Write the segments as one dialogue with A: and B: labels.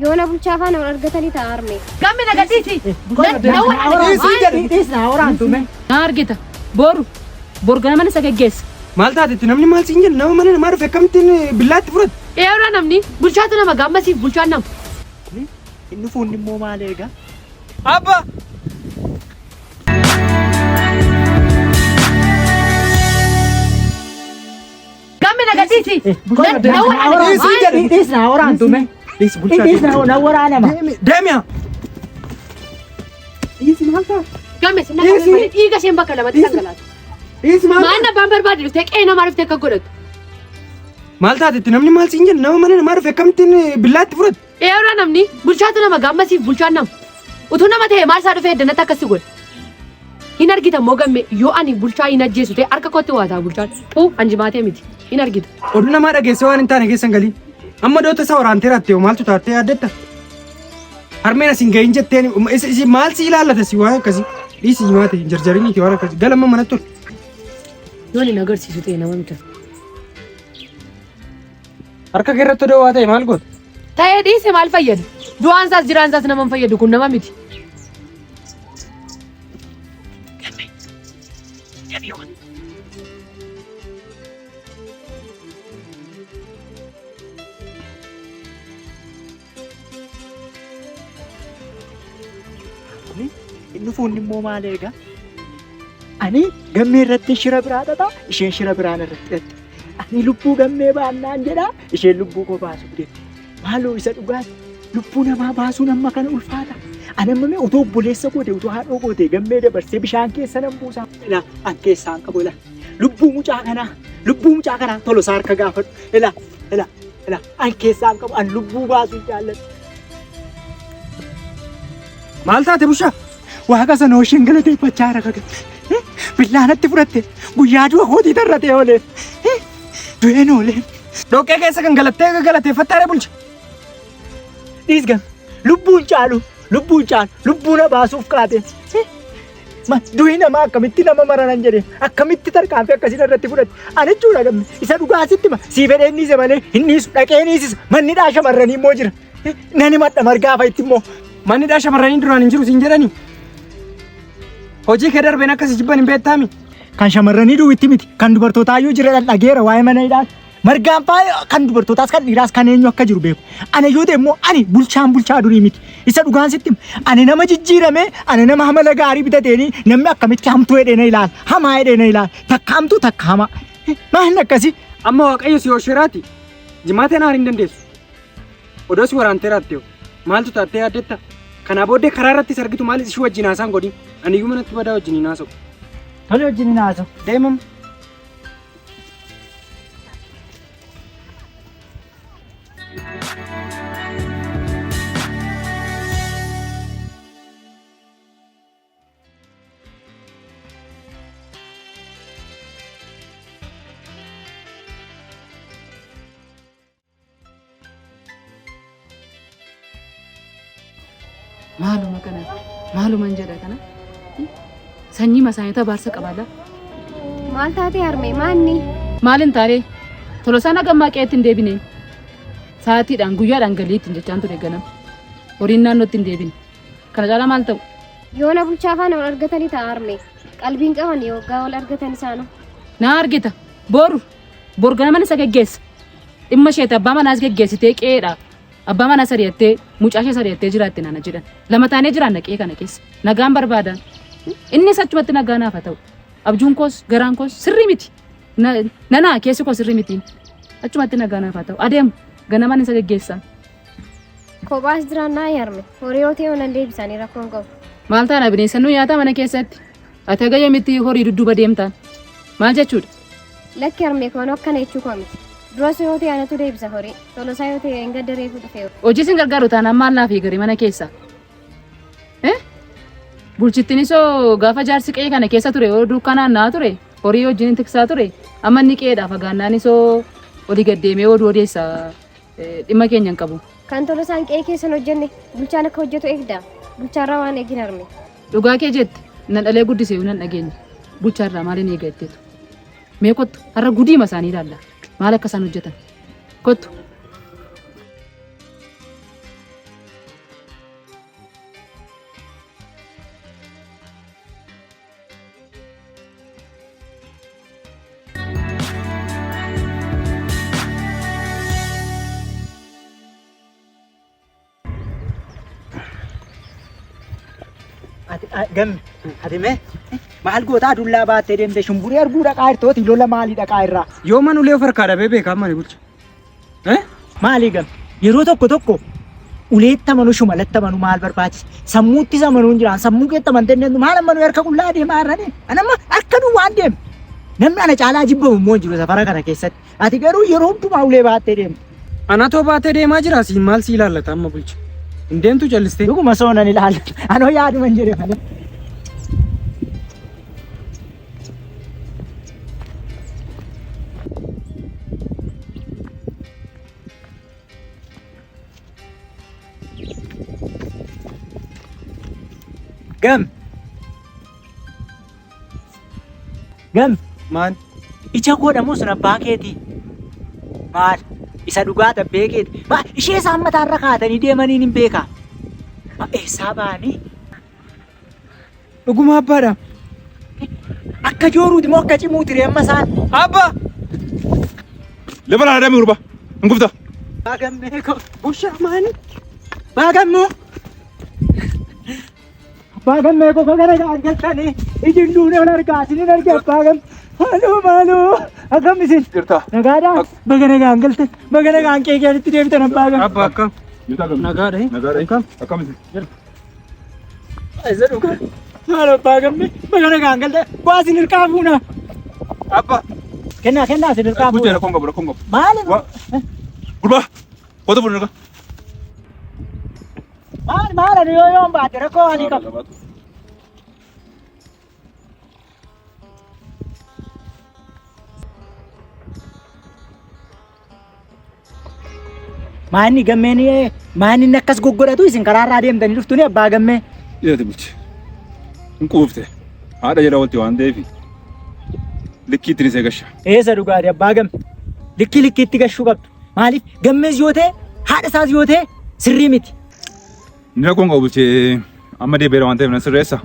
A: Yoona bulchaa faana wal argatanii ta'a harmee.
B: Gamme na gadhiisi.
C: Dhiisii jedhi dhiis naa waraantu mee.
D: Na argita. Boru. Bor ganama isa geggeessa.
E: Maal taatetti namni maal siin jedhu nama mana namaa dhufe akkamittiin billaatti fudhate?
B: Eeyyoodha namni bulchaatu nama gammasiif bulchaan nama.
C: Inni fuunni immoo maal eega?
E: Abba!
B: Gamme na gadhiisi.
E: Dhiisii jedhi
C: Dhiis naa waraantu mee.
E: Dhiisi bulchaa.
C: Dhiis naa waraanama.
E: Deemi haa! Dhiisi maal ta'a?
B: Gamme sinna qabee malee dhiiga isheen bakka lamatti dhangalaatu.
E: Dhiisi maal
B: Maan abbaan barbaade dhuftee qe'ee namaa dhuftee akka godhatu.
E: Maal taatetti namni maal siin jedhu nama mana namaa dhufe akkamittiin billaatti fudhate?
B: Eeyyoodha namni bulchaatu nama gammasiif bulchaan nama. Utuu nama ta'e maal isaa dhufee eddanatti akkasi godha. Hin argita immoo gamme yoo ani bulchaa hin ajjeesu ta'e harka kootti waa ta'a bulchaan. Tuu anjimaatee miti. Hin argita.
E: Oduu namaa dhageesse waan hin taane keessan galii. Amma doota isaa waraantee raatte yoo maaltu taattee yaaddetta? Harmeen as hin gahin jetteen isi maal si ilaallata si waan akkasii? Dhiisi himaa ta'e hin jarjariniiti waan akkasii. Galama manatti ol.
B: Yoon hin agarsiisu ta'e nama miti.
E: Harka kee irratti odoo waa ta'e maal goota?
B: Ta'ee dhiise maal fayyada? Du'aan isaas jiraan isaas nama hin fayyadu kun nama miti.
C: Inni fuunni immoo maal eega? Ani gammee irratti shira biraa xaxaa isheen shira biraan irratti xaxxi. Ani lubbuu gammee baannaan jedha isheen lubbuu koo baasuuf deemti. Maaloo isa dhugaati lubbuu namaa baasuun amma kana ulfaata. Ani amma mee utuu obboleessa koo ta'e utuu haadhoo koo ta'e gammee dabarsee bishaan keessa nan buusa. Ilaa an keessaa hin qabu ilaa lubbuu mucaa kanaa lubbuu mucaa kanaa tolosaa harka gaafadhu ilaa ilaa ilaa an keessaa hin qabu an lubbuu baasuu jaalladhu.
E: Maal taate bushaa?
C: Waaqa sana isheen galateeffachaa jira kaga. Billaanatti fudhatte guyyaa du'a kootii tarratee oolee. Du'een oolee.
E: Dhoqqee keessa kan galattee galateeffattaa bulcha.
C: Dhiis gan lubbuun caalu lubbuun caalu lubbuu na baasuuf kaate. Du'i namaa akkamitti nama maranan jedhee akkamitti tarkaanfii akkasii irratti fudhatte. Ani jechuudha gamme isa dhugaa sitti hima sii fedhee inni isa malee hin dhiisu dhaqee ni hiisisa manni dhaa shamarranii immoo jira. Nani madha margaa fa'itti immoo.
E: Manni dhaa shamarranii duraan hin jiru siin jedhani. Hojii kee darbeen akkasi jibban hin beektaami.
C: Kan shamarranii duwwitti miti kan dubartootaayyuu jira dhageera waa'ee mana hidhaa. Margaan faaya kan dubartootaas kan dhiiraas kan eenyu akka jiru beeku. Ana yoo ta'e immoo ani bulchaan bulchaa durii miti. Isa dhugaan sitti hima. Ani nama jijjiirame ani nama amala gaarii bitateeni namni akkamitti hamtuu jedhee na ilaala. Hamaa jedhee na ilaala. Takka hamtuu takka hamaa. Maal akkasii?
E: Amma Waaqayyo si oolcheeraati. Jimaateen aarii hin dandeessu. Odoo si waraantee raatte maaltu taattee yaaddetta? Kanaa booddee karaa irrattis argitu maal ishii wajjin haasaan godhin. Ani iyyuu manatti badaa wajjin hin haasa'u.
C: Tole wajjin hin haasa'u.
E: Deemam.
D: Maaluma kana maaluman jedha kana sanyii masaanita baarsa qabaala.
A: Maal taatee harmee maanni?
D: Maal hin taane Tolosaan hagammaa qe'eetti hin deebine sa'aatiidhaan guyyaadhaan galii ittiin jechaan ture ganama horiin naannootti hin deebine kana caalaa maal ta'u?
A: Yoona bulchaa faana wal argatanii ta'a harmee. Qalbiin qaban yoggaa wal argatan isaanu.
D: Na argita boru bor ganama isa geggeessa dhimma isheeti abbaa manaas geggeessitee qe'eedha abbaa manaa sari'attee mucaa ishee sari'attee jiraatte naana jedhan lama taanee jiraanna qe'ee kana keessa nagaan barbaada innis achumatti nagaa naaf haa ta'u abjuun koos garaan koos sirrii miti nanaa keessi koo sirrii miti achumatti nagaa naaf haa ta'u adeemu ganamaan isa geggeessa.
A: Kophaas jiraannaa harme. Horii yoo ta'e nan deebisanii rakkoon qabu.
D: Maal taana bineensa nu nyaata mana keessatti ati haga yoomitti horii dudduuba deemtaan maal jechuudha?
A: Lakki harmee koon akkana jechuu koo miti. Duras yoo ta'e anatu deebisa horii. Tolosaa yoo ta'e hin gadda reefu dhufee.
D: Hojii sin gargaaru taanaan maal naaf eegare mana keessa? Bulchittiin isoo gaafa jaarsi qe'ee kana keessa ture yoo dukkanaan naa ture horii wajjin tiksaa ture amma inni qe'eedhaa fagaannaan isoo olii gad deemee oduu odeessa dhimma keenya hin qabu.
A: Kan Tolosaan qe'ee keessan hojjenne bulchaan akka hojjetu eegda. Bulchaarraa waan eegin harme.
D: Dhugaa kee jette nan dhalee guddise yoo nan dhageenye bulchaarraa maaliin eega jetteetu. Mee kottu har'a gudiima isaanii ilaalla maal akka isaan hojjetan kottu.
C: Ati gamme ati mee maal gootaa dullaa baattee deemte shumburii arguu dhaqaa jirtooti lola maalii dhaqaa irraa?
E: Yoo man ulee of harkaa dhabee beekaa mani bulcha. Eh?
C: Maalii gamme yeroo tokko tokko uleetti amanuu shumalatti amanuu maal barbaachisa? Sammuuttis amanuu hin jiraan sammuu keetti amantee hin deemtu maal amanuu harka qullaa deemaa irrani? Anamma harka duwwaan deema. Namni ana caalaa jibbamu immoo hin jiru safara kana keessatti. Ati garuu yeroo hundumaa ulee baattee deemta.
E: Anatoo baatee deemaa jira siin maal si ilaallata amma bulcha. Hin deemtu callistee.
C: Dhuguma soo nan ilaalla. Anoo yaaduma hin jedhe malee. Gam. Gam.
E: Maal?
C: Ija koodha moo sun abbaa keetii? Maal? Isa dhugaa tabbee keeti. Maal? Ishee isaan mataarra kaatanii deemaniin hin beekaa. Ma eessaa ba'anii?
E: Dhuguma abbaadha.
C: Akka jooruuti moo akka cimuuti ree amma isaan?
E: Abbaa!
F: Lafa laa damee gurba. Hin kufta.
C: Baagammee koo.
E: Bushaa maali?
C: Baagammoo. Abbaa gammee koo baga nagaan galtanii ijin duune ol argaa isinin arge abbaa gammee. Maaloo maaloo akkam isin?
F: Jirta.
C: Nagaadhaa? Baga nagaan galtan baga nagaan qe'ee keessatti deebitan abbaa gammee.
E: Abbaa akkam?
F: Jirta gammee.
E: Nagaadha.
F: Nagaadha.
E: Akkam?
F: Akkam isin?
C: Isa dhugaa. Maaloo abbaa gammee baga nagaan galtan waa isin hirkaa fuuna.
E: Abbaa!
C: Kennaa kennaa isin hirkaa
F: Bulchee
C: fuuna.
F: rakkoon qabu rakkoon qabu.
C: Maali?
F: Wa- Gurbaa. Kootu fuudhu nagaa.
C: Maal maal ani yoo yoon baate rakkoo maalii qaba? Maanni gammeen maanni inni akkas goggodhatu isin karaarraa deemtanii dhuftuni abbaa gammee.
F: Dhiirati bulche. Hin quufte. Haadha jala oolti waan ta'eef likkiitti ni seegasha.
C: Eessa dhugaati abbaa gamme? Likkii likkiitti gashuu qabdu. Maaliif gammees yoo ta'e haadha isaas yoo ta'e sirrii miti.
F: Inni rakkoon qabu bulchee amma deebi'eera waan ta'eef nan sirreessa.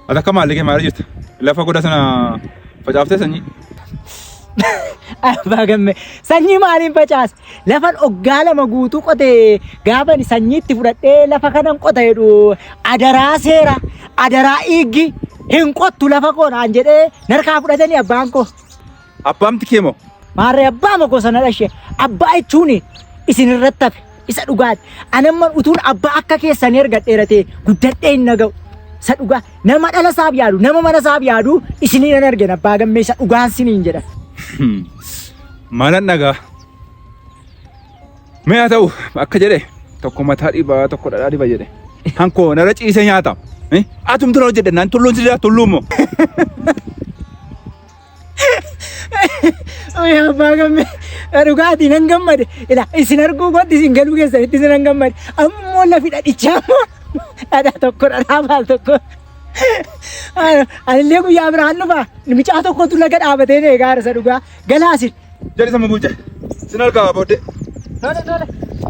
F: Ati akka maalli kee maal jirta? Lafa goda sana facaaftee sanyii.
C: Abbaa gamme sanyii maaliin facaase? Lafan oggaa lama guutuu qote gaafan sanyiitti fudhadhee lafa kanan qota jedhu adaraa seera adaraa iiggi hin qottu lafa koo naan jedhee narkaa fudhatanii abbaan koo.
F: Abbaamti kee moo?
C: Maarree abbaa makoo sana dhashe abbaa jechuun isin irratti hafe isa dhugaati. Anamman utuun abbaa akka keessanii argadheera ta'e guddadhee hin naga'u. Isa dhugaa nama dhala isaaf yaadu nama mana isaaf yaadu isinii nan argina abbaa gammee isa dhugaan siniin jedha.
F: Maalan dhagaa. Mee haa ta'u akka jedhe tokko mataa dhibaa tokko dhadhaa dhiba jedhe. Hankoo narra ciisee nyaata. Atumtu na hojjedhe naan tulluun si jira tulluu immoo.
C: Oye abbaa gammee dhugaatii nan gammade. Ila isin arguu kootti isin galuu keessanitti isin nan gammade. Ammoo lafi dhadhichaa immoo dhadhaa tokko dhadhaa maal tokko. Anillee guyyaa biraan dhufa. Mucaa tokkotu laga dhaabatee na eegaa isa dhugaa. Galaa isin.
F: Jedhi sama bulche. Sin harkaa booddee.
C: Tole tole.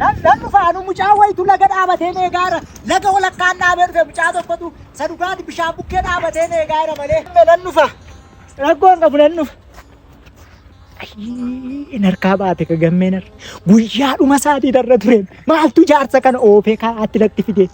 C: Nan nan dhufa anu mucaa wayitu laga dhaabatee na eegaa jira. Laga walakkaan dhaabee dhufe mucaa tokkotu isa dhugaati bishaan bukkee dhaabatee na eegaa jira malee. Nan dhufa. Rakkoon qabu nan dhufa. Ayii harkaa baate ka gammeen harka. Guyyaa dhuma isaatii darra ture. Maaltu jaarsa kana oofee karaatti natti fide?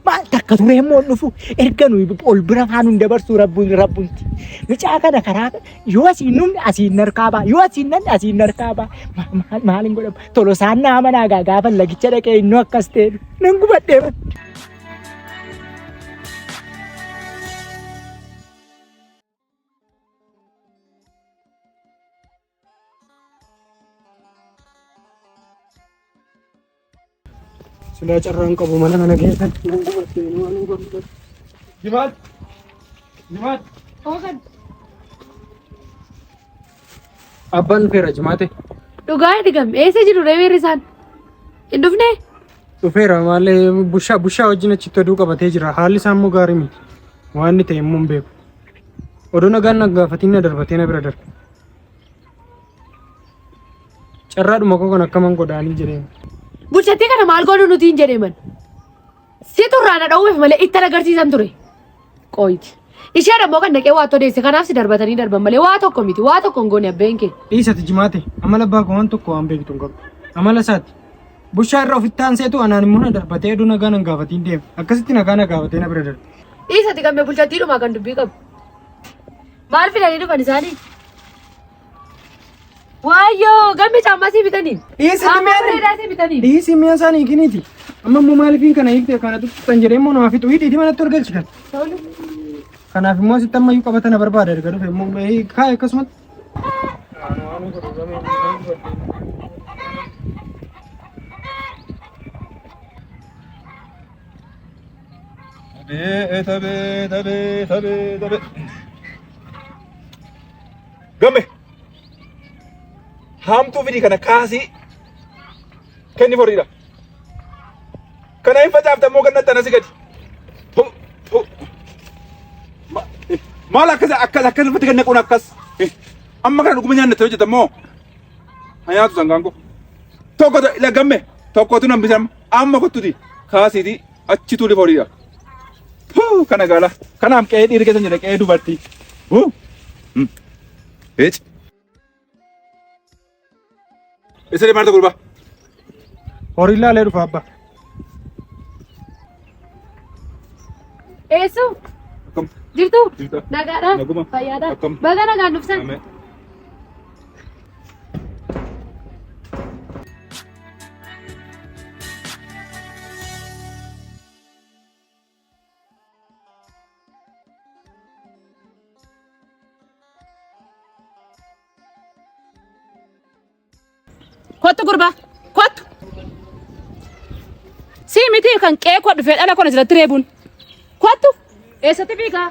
C: Maal takka ture immoo hin dhufu. Erga nuyi ol bira faan hin dabarsu rabbuun rabbunti. Mucaa kana karaa yoo asiin dhumne asiin harkaa ba'a. Yoo asiin nanne asiin harkaa ba'a. Maal maal hin godhamu. Tolosaan naa manaa gaa gaafa lagicha dhaqee innoo akkas ta'e nan gubadhee.
E: Silaa carraan qabu mana kana keessatti nan gubadhe waan hin godhu.
F: Jimaat! Jimaat!
E: Abbaan dhufeera jimaate.
B: Dhugaa dhigam eessa jiru reemeerri isaan? Hin dhufnee?
E: Dhufeera maalee bushaa bushaa wajjin achitti oduu qabatee jira. Haalli isaa immoo gaarii miti. Waan inni ta'e immoo hin beeku. Oduu nagaan na gaafatiin na darbatee na bira darbe. Carraadhuma koo kan akkaman godhaanii jedheen.
B: Bulchattii kana maal godhu nuti hin jedheeman. Situ irraa na dhowweef malee ittan agarsiisan ture. Qooyti. Isheen ammoo kan dhaqee waa odeesse kanaaf si darbatanii darban malee waa tokko miti waa tokko hin goone abbeen kee.
E: Dhiisati jimaate amala abbaa koo waan tokko waan beektu hin qabdu. Amala isaati. Bushaa irra ofitti aanseetu anaan immoo na darbatee oduu nagaa nan gaafatiin deema. Akkasitti nagaa na gaafatee na bira darbe.
B: Dhiisati gammee bulchattiidhuma kan dubbii qabu. Maal fidanii dhufan isaanii? Waayyoo gammee caammaa sii bitanii.
E: Dhiisi
B: Caammaa
E: mi'a
B: bareedaa sii bitanii.
E: dhiisi mi'a isaanii kiniiti. Amma immoo maaliifiin kana hiikte kana tuttuqan jedhee immoo namaa fixu hidhiiti manatti ol galchi kan. Kanaaf immoo asitti ammayyuu qabata na barbaada erga dhufe immoo kaa'e akkasumatti.
F: Abeet abeet abeet abeet abeet. Gamme. Haamtuu fidii kana kaasii kenni horiidha. Kana hin facaafta immoo gannatti anasi gadi. Tu tu. Maal akkas akkas akkas lafatti gad naquun akkas. Amma kana dhuguma nyaanna hojjeta immoo. Ha nyaatu sangaan koo. Tokko ila gamme tokkotu nan bisan amma kottuti kaasiiti achi tuuli horiidha. Puu kana gaala. Kanaaf qe'ee dhiirri keessa hin jirre qe'ee dubartii. Huu. Eeci. Isa deemaa jirta gurbaa?
E: Horii laalee dhufa abbaa.
B: Eessu?
F: Akkam?
B: Jirtu?
F: Jirta.
B: Nagaadha?
F: Naguma.
B: Fayyaadha?
F: Akkam?
B: Baga nagaan dhuftan.
F: Ameen.
D: Kottu gurbaa kottu. Sii miti kan qe'ee koo dhufee dhala koo asirratti reebuun. Kottu eessatti fiigaa?